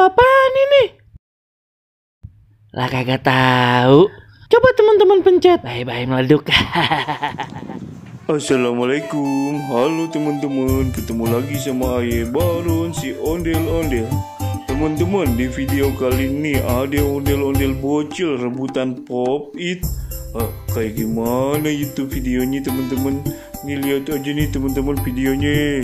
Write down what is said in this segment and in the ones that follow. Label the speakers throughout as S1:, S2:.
S1: apaan ini?
S2: Lah kagak tahu.
S1: Coba teman-teman pencet.
S2: Bye-bye meleduk.
S3: Assalamualaikum, halo teman-teman, ketemu lagi sama Aye Baron si ondel-ondel. Teman-teman, di video kali ini ada ondel-ondel bocil rebutan Pop It. Kayak gimana itu videonya teman-teman? Nih lihat aja nih teman-teman videonya.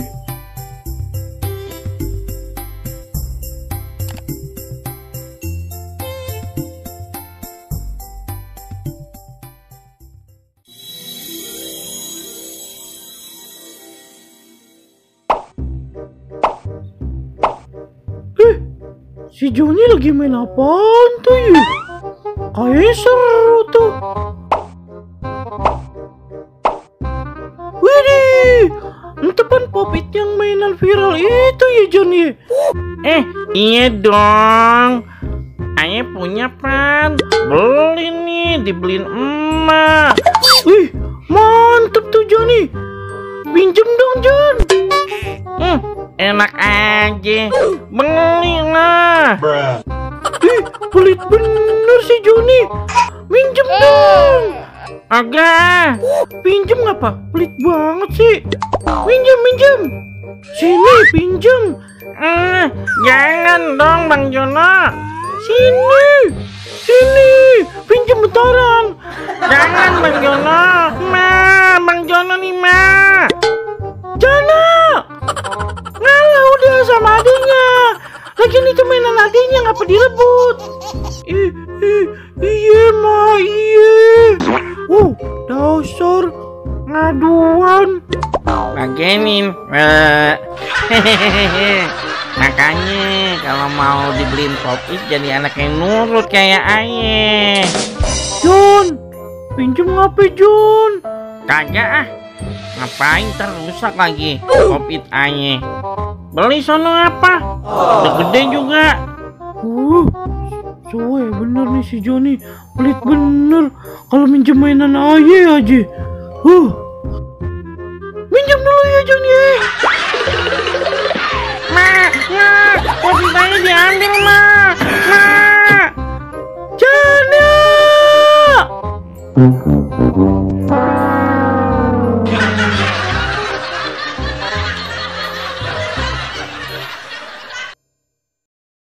S1: Si Joni lagi main apaan tuh ya? Kayaknya seru tuh. Widih, itu kan Pop It yang mainan viral itu ya Joni?
S2: Iya dong. Ayah punya pan. Beli nih, dibeliin emak.
S1: Wih, mantep tuh Joni. Pinjem dong Jon.
S2: Enak aja. Beli lah.
S1: Pelit bener sih Joni. Minjem dong.
S2: Agak.
S1: Pinjem ngapa? Pelit banget sih. Minjem. Sini pinjem.
S2: Jangan dong Bang Jono.
S1: Sini. Pinjem bentaran.
S2: Jangan Bang Jono. Bang Jono nih
S1: Jana. Ngalah udah sama adiknya. Lagian itu mainan adiknya, ngapa direbut? Iya. Dasar ngaduan.
S2: Bagenin. Makanya kalau mau dibeliin Pop It jadi anak yang nurut kayak Ayah.
S1: Jon, pinjem ngapa Jon?
S2: Kagak ngapain terusak lagi Pop It Ayah. Beli sono apa? Udah gede juga.
S1: Soe bener nih si Joni. Pelit bener. Kalau minjem mainan Ayah aja. Minjem dulu ya Joni.
S2: Pop It Ayah diambil Jana.